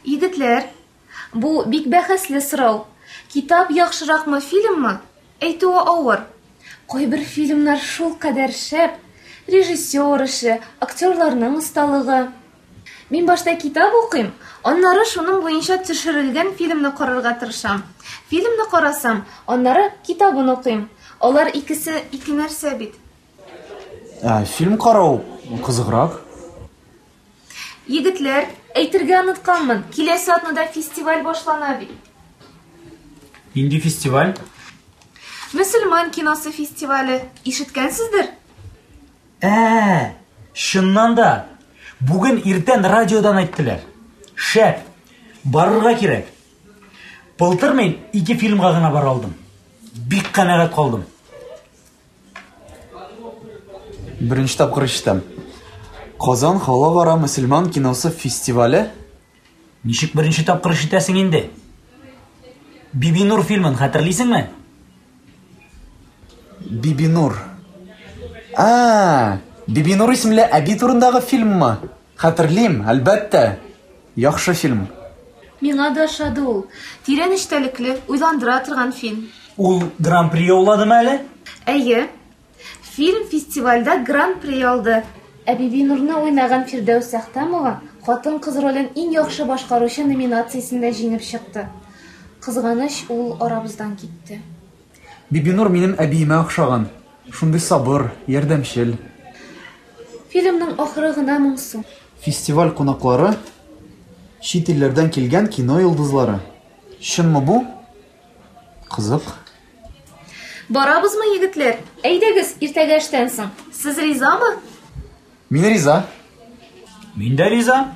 Егетләр, бу бик бәхәсле сорау. Китап яхшыракмы, фильммы? Әйтүе авыр. Кайбер фильмнар шулкадәр шәп, режиссер эше, актерларның осталыгы. Мин башта китап укыйм, аннары шуның буенча төшерелгән фильмны карарга тырышам. Фильмны карасам, аннары китабын укыйм. Алар икесе ике нәрсә бит. Ә, фильм карау кызыграк. Егетләр, әйтергә онытканмын, киләсе атнада фестиваль башлана бит. Нинди фестиваль? Мөселман киносы фестивале. Ишеткәнсездер? Ә, чыннан да. Бүген иртән радиодан әйттеләр. Шәп. Барырга кирәк. Былтыр мин ике фильмга гына бара алдым. Бик канәгать калдым. Беренче тапкыр ишетәм. Казан халыкара мөселман киносы фестивале? Ничек беренче тапкыр ишетәсең инде? Бибинур фильмын хәтерлисеңме? Бибинур. А, Бибинур исемле әби турындагы фильммы? Хәтерлим, әлбәттә. Яхшы фильм. Миңа да ошады ул. Тирән эчтәлекле, уйландыра торган фильм. Ул гран-при яуладымы әле? Әйе. Фильм фестивальдә гран-при алды. Ә Бибинурны уйнаган Фирдәүс Әхтәмова хатын-кыз ролен иң яхшы башкаручы номинациясендә җиңеп чыкты. Кызганыч, ул арабыздан китте. Бибинур минем әбиемә охшаган. Шундый сабыр, ярдәмчел. Фильмның ахыры гына моңсу. Фестиваль кунаклары чит илләрдән килгән кино йолдызлары. Чынмы бу? Кызык. Барабызмы, егетләр? Әйдәгез, иртәгә эштән соң. Сез ризамы? Мин риза. Мин дә риза.